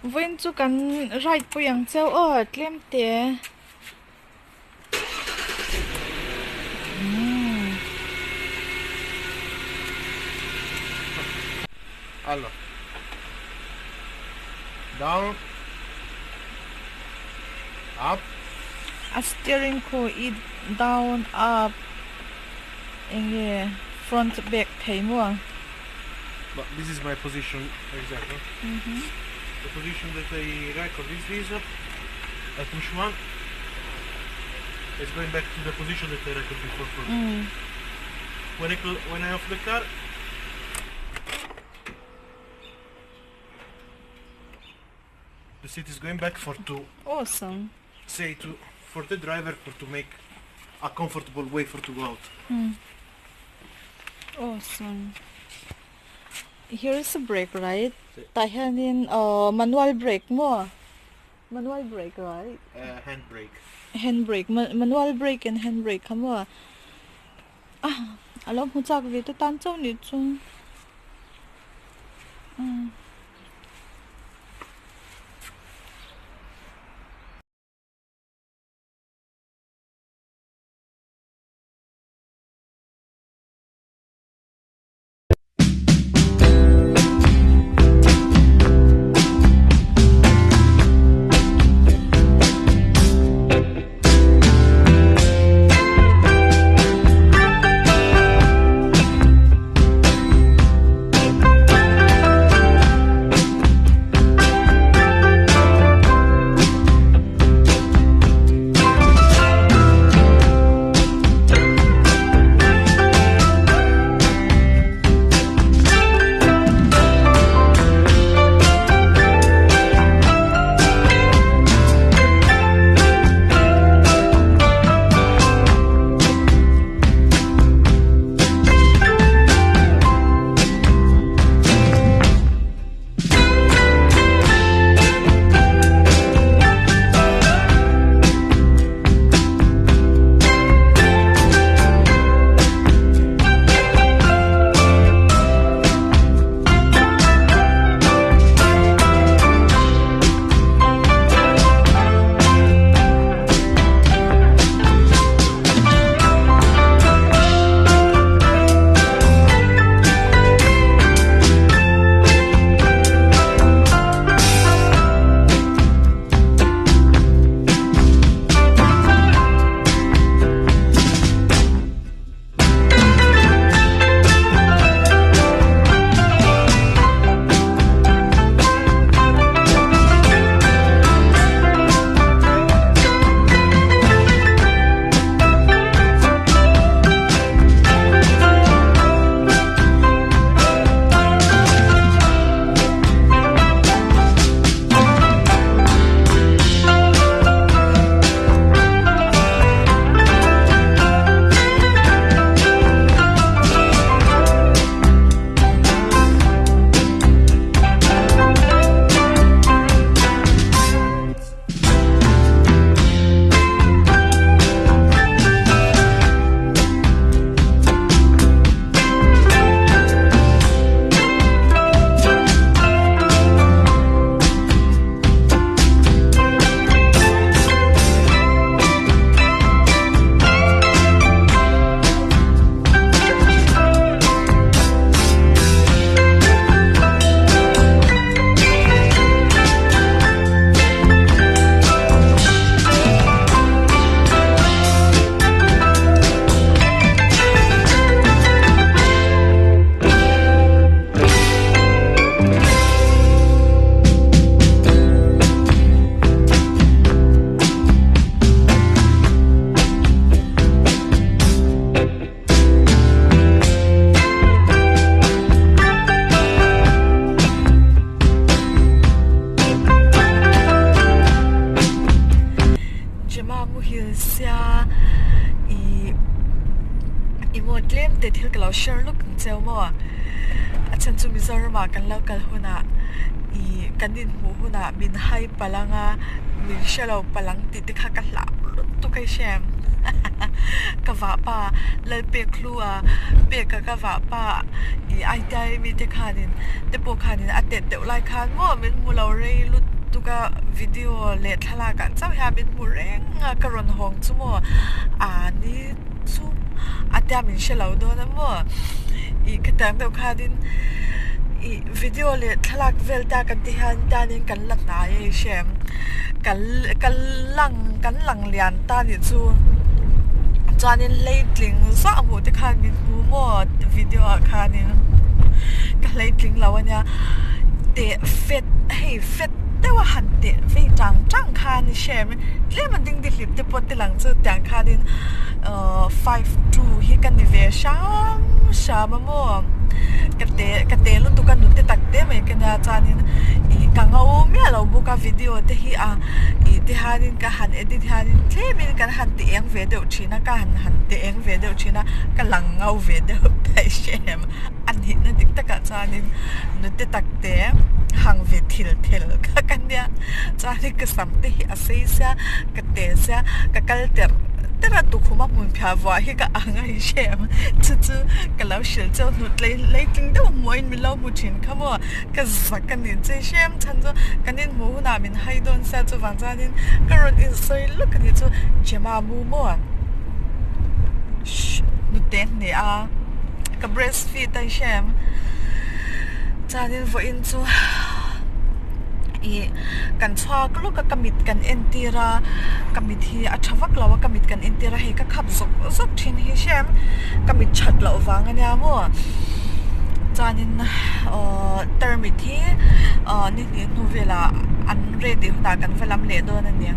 Vawiin chu kan ride pui ang cheu aw tlem te. Allora. Down. Up. A steering khu i down up enge front back thei maw? But this is my position exactly. Mm -hmm. The position that I record is this. I push one. It's going back to the position that I record before for mm. When I when I off the car the seat is going back for to awesome say to for the driver for to make a comfortable way for to go out. Mm. Awesome. Here is a brake, right? Tah hianin uh, manual brake maw? Manual brake, right? Uh, hand brake. Hand brake, ma manual brake and hand brake kha maw? Ah, a lo hmu chak ve te tan chauh nih chu. Mm. Gemma muhil sia ih ih maw tlem te thil ka lo share lawk ang cheu maw a chhan chu Mizoram ah kan lo kal hunah ih kan inhmuh hunah min hai palh ang a min hre lo palh ang tih te kha ka hlau lutuk a i hre em. Ka vahpa Lalpekhlua peka ka vahpa i ITI mite khanin te pawh khanin a tet deuh lai khan maw min hmu lo rei lutuk a video leh thlalak ah chauh hian min hmu reng a ka rawn hawng chu maw a ni chu a tia min hre lo dawn a maw ih ka tiang deuh khanin ih video leh thlalak vel ta kan ti hian tanin kan la hnai a i hre em kan kan lang kan lang lian ta nih chu chuanin hleitling zah hmuh te khan min hmu maw video ah khanin ka hleitling lo ania teh fet hei fet deuh a han teh vei tang tang khan i hre em tlem a ding dihlip te pawh te lang chu tiang khanin ahh 5 2 hi ka ni ve hram hram a maw ka te ka te lutuk a nute tak te mai ka nia chuanin ih ka ngo miah lo bawk a video te hi a ih ti hianin ka han edit hianin tlemin kan han ti eng ve deuh thin a ka han han ti eng ve deuh thin a ka lang ngo ve deuh daih hrem a nihna dik takah chuanin nute tak te hang ve thil thel kha ka nia chuanin ka sam te hi a sei sia ka te sia ka kal terh terh a tukhum a hmun phiah vuah hi ka ang a i hrem chu chu ka lo hrilh cheu hnut lei leitling deuh hmuhin min lo hmu thin kha maw ka zak a ni che hrem chhan chu kan inhmuh hunah min hai dawn sia chuvang chuanin ka rawn insawi lawk a ni chu Gemma mu maw shh nute hne a ka breast feed a i hrem chuanin vawiin chu ih kan chhuak lawk a ka mit kan entir a ka mit hi a tha vak lo a ka mit kan entir a hei ka khap zawk zawk thin hi hrem ka mit that loh vang ania maw chuanin aww tarmit hi aww ni hnih hnu velah an ready hunah kan va lam leh dawn a ni.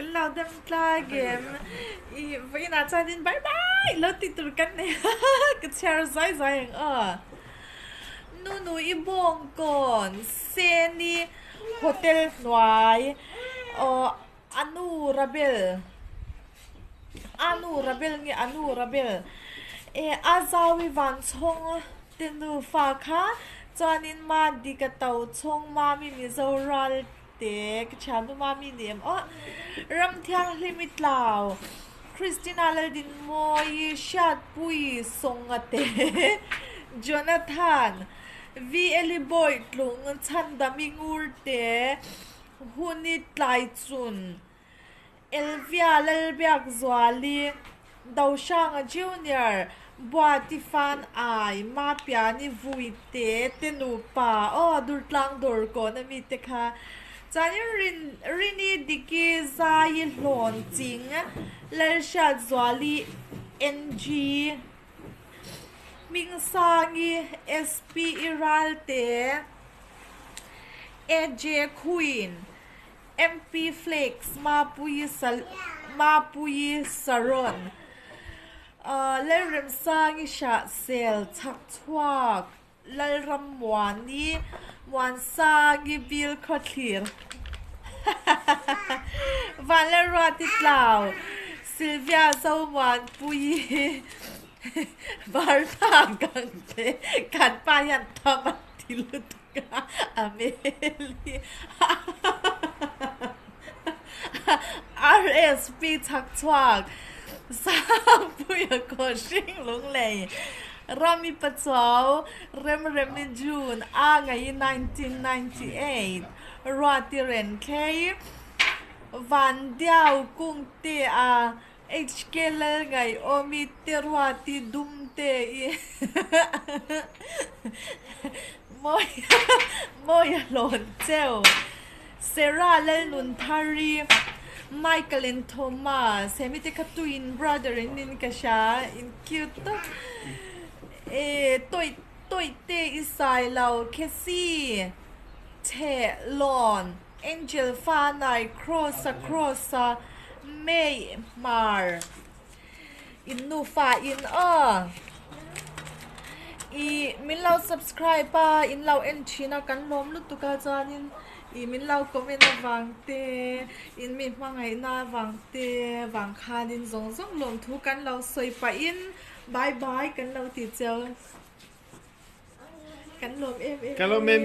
Kan lo dam tlak em? I vawiinah chuanin bye bye lo ti tur kan nei a, ka chhiar zuai zuai ang aw. Nunu i bawngkawn Seni hotel hnuai aw Anu Rabel Anu Rabel nge Anu Rabel e a Zawi Vanchhawng te nufa kha chuanin Madika Tochhawng Mami Mizo ral Te ka thiannu mami ni em aw. Ram thianghlim i tlau. Christina Laldinmawi Hriatpui Sawnga te Jonathan V Eli Bawi Tlung Chhandami Ngur te Huni Tlaichun Elvia Lalbiak Zuali Dohranga Junior Buati Fan Ai Mapiani Vui te te nupa aw Durtlang dawr kawn ami te kha chuanin Rin Rini Diki Zai Hlawn Ching Lalhriat Zuali NG Hmingsangi SP I Ralte AJ Queen MP Flakes, Mapuii Sal Mapuii Saron, Lalremsangi Hrahsel Chhakchhuak, Lalrammuani Muansangi Bill Khawthlir, Vanlalruati Tlau, Sylvia Zomuanpuii Varna Gangte, kan pa hian tham a ti lutuk. Ameli RSP chhak chhuak Sangpuia kaw hring lunglei Rami Pachuau Remremi June a ngai 1998 Ruati Renthlei Vandiau Kungte a HK lal ngaih awmi te ruati dum te i mawi mawi a hlawn cheu. Sarah Lalnunthari, Michael and Thomas hemi te kha twin brother in in ka hria in cute tak e tawih tawih te i sai lo Cassie chheh lawn. Angel fa nai cross a cross a May hmar in nufa in aw i min lo subscribe a in lo en thin a kan lawm lutuk a chuanin i min lo comment avang te in mi hmangaihna avang te vang khanin zawng zawng lawmthu kan lo sawi pahin bye bye kan lo ti cheu kan lawm em em. Ka lawm em em.